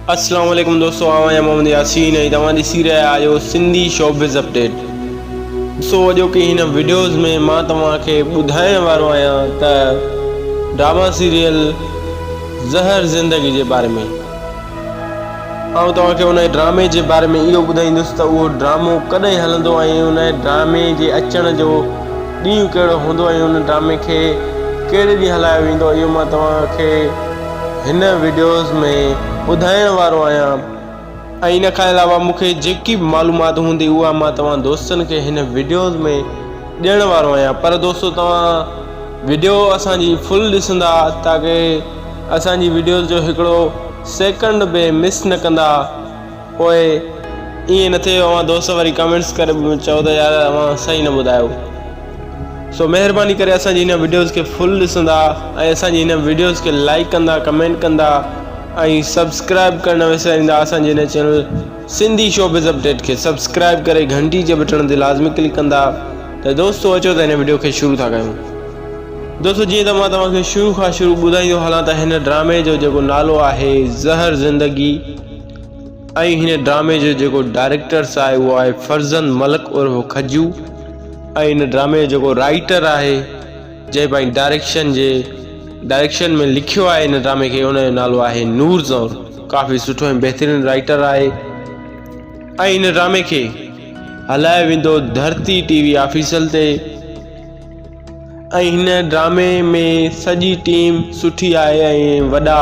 اسلام عليڪم دوستو آئون آهيان محمد ياسين ۽ توهان ڏسي رهيا آهيو سنڌي شوبز اپڊيٽ. دوستو اڄوڪي هن وڊيوز ۾ مان توهان کي ٻڌائڻ وارو آهيان ته ڊراما سيريل زهر زندگي جي باري ۾. آئون توهان کي ان ڊرامي جي باري ۾ اهو ٻڌائيندس ته اهو ڊرامو ڪڏهن هلندو ۽ ان ڊرامي جي اچڻ جو ڏينهن ڪهڙو هوندو ۽ ان ڊرامي کي ڪهڙي ڏينهن هلايو ويندو اهو مان توهان کي هن وڊيوز ۾ ٻڌائڻ وارو آهيان ۽ ان کان علاوه مون کي جيڪي به معلومات هوندي اها مان توهان دوستن کي هن وڊيوز ۾ ڏيڻ وارو آهيان پر دوستو توهان وڊيو اسان جي فل ڏسندا تاڪه اسان جي وڊيوز جو هڪڙو سيڪنڊ به مس نه ڪندا پوء ائين نه ٿئي اوهان دوست وري ڪمينٽس ڪري چئو ته يار اوهان صحيح نه ٻڌايو سو مهرباني ڪري اسان جي هن وڊيوز کي فل ڏسندا ۽ اسان جي هن وڊيوز کي لائڪ ڪندا ڪمينٽ ڪندا ۽ سبسڪرائب ڪرڻ نه وساريندا اسان جي هن چينل سنڌي شوبز اپڊيٽ کي سبسڪرائب ڪري گهنٽي جي بٽڻ تي لازمي ڪلڪ ڪندا ته دوستو اچو ته هن وڊيو کي شروع ٿا ڪيون دوستو جيئن ته مان توهان کي شروع کان شروع ٻڌائيندو هلان ته هن ڊرامي جو جيڪو نالو آهي زهر زندگي ۽ هن ڊرامي جو جيڪو ڊائريڪٽرس آهي اهو آهي فرزند ملڪ عرف کجو ۽ هن ڊرامي جو جيڪو رائيٽر آهي جنهن پنهنجي ڊائريڪشن جي ڊائريڪشن ۾ لکيو آهي هن ڊرامي کي ان جو نالو آهي نور زئور ڪافي سٺو ۽ بهترين رائيٽر آهي ۽ هن ڊرامي کي هلايو ويندو ڌرتي ٽي وي آفيسل تي. ۽ هن ڊرامي ۾ سڄي ٽيم سٺي آهي ۽ وڏا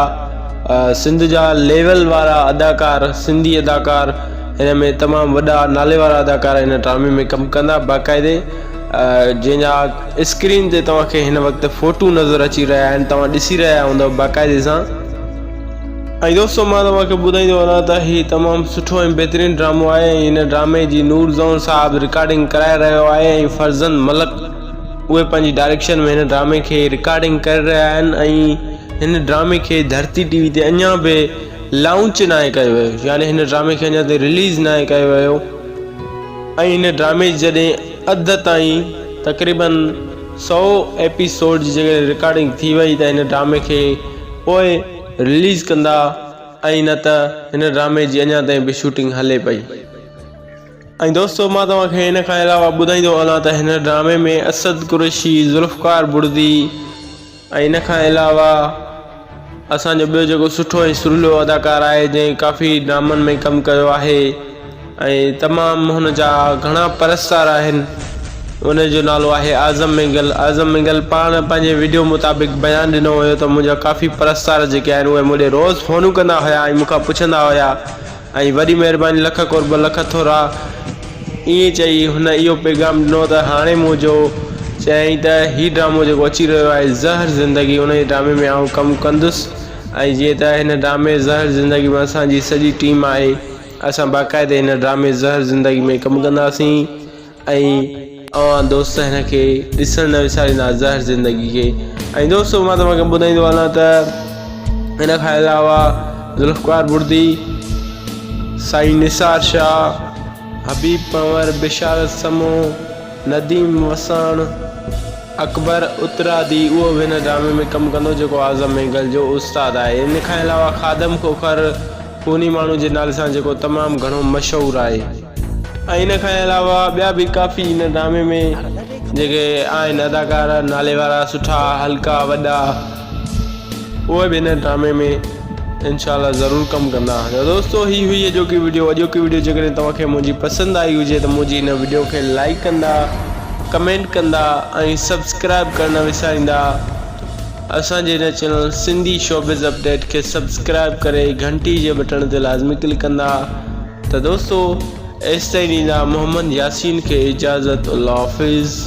سنڌ جا ليول وارا اداڪار سنڌي اداڪار هن ۾ تمام وڏا نالي وارا اداڪار هن ڊرامي ۾ ڪم ڪندا باقاعدي جنهن جا اسڪرين تي توهان کي هن وقت فوٽو نظر اچي رهيا آهن توهان ڏسي رهيا هوندؤ باقاعدي سان ۽ دوستو مان توهان کي ٻڌائيندو هلان ته هي تمام سٺو ۽ بهترين ڊرامو آهي ۽ هن ڊرامي جي نور زئون صاحب رڪارڊنگ ڪرائي رهيو آهي ۽ فرزند ملڪ اهي پنهنجي ڊائريڪشن ۾ هن ڊرامي کي رڪارڊنگ ڪري رهيا آهن ۽ هن ڊرامي کي ڌرتي ٽي وي تي اڃا به لانچ ناهي ڪيو ويو يعني هن ڊرامي کي اڃا تائين رليز ناهي ڪيو ويو ۽ هن ڊرامي جي جڏهن اڌ تائين تقريبن سو ايپيسوڊ جي جيڪڏهن رڪارڊنگ ٿي وئي ته هن ڊرامي کي پوء رليز ڪندا ۽ نه ته هن ڊرامي جي اڃا تائين به شوٽنگ هلي پئي. ۽ دوستو مان توهان کي ان کان علاوه ٻڌائيندو هلان ته هن ڊرامي ۾ اسد قريشي، ذوالفقار بڙدي ۽ ان کان علاوه اسان جو ٻيو جيڪو سٺو ۽ سرلو اداڪار آهي جنهن ڪافي ڊرامن ۾ ڪم ڪيو آهي ۽ تمام هن جا گهڻا پرستار آهن ان جو نالو آهي اعظم مينگل اعظم مينگل پاڻ پنهنجي وڊيو مطابق بيان ڏنو هيو ته منهنجا ڪافي پرستار جيڪي آهن اهي مون ڏي روز فونون ڪندا هيا ۽ مون کان پڇندا هيا ۽ وڏي مهرباني لک قرب لک ٿورا ائين چئي هن اهو پيغام ڏنو ته هاڻي منهنجو چيائين ته هي ڊرامو جيڪو اچي رهيو آهي زهر زندگي ان جي ڊرامي ۾ آئون ڪم ڪندس ۽ جيئن ته هن ڊرامي زهر زندگي ۾ اسان جي سڄي ٽيم آهي اسان باقاعدي هن ڊرامي زهر زندگي ۾ ڪم ڪنداسين ۽ اوهان دوست هن کي ڏسڻ نه وساريندا زهر زندگي کي ۽ دوستو مان توهان کي ٻڌائيندو هلان ته ان کان علاوه ذوالفقار بردي سائين نثار شاهه حبيب پنور بشارت سمو نديم وساڻ اڪبر اترادي اهو به هن ڊرامي ۾ ڪم ڪندو جيڪو اعظم مينگل جو استاد آهي ان کان علاوه خادم کوکر خوني ماڻهو جي نالي سان جيڪو تمام گهڻو مشهور آهي ۽ ان کان علاوه ٻيا به ڪافي ان ڊرامي ۾ جيڪي آهن اداڪار نالي وارا سٺا هلڪا وڏا اهي به ان ڊرامي ۾ انشاء الله ضرور ڪم ڪندا ته دوستو هي هئي اڄوڪي وڊيو اڄوڪي وڊيو جيڪڏهن توهان کي منهنجي پسند آئي هجي ته منهنجي هن وڊيو کي لائڪ ڪندا ڪمينٽ ڪندا ۽ سبسڪرائب ڪرڻ نه وساريندا اسان جي هن چينل سنڌي شوبز اپڊيٽ کي سبسڪرائب ڪري گهنٽي جي بٽڻ تي لازمي ڪلڪ ڪندا ته دوستو ايستائين ڏيندا محمد ياسين کي اجازت الله حافظ.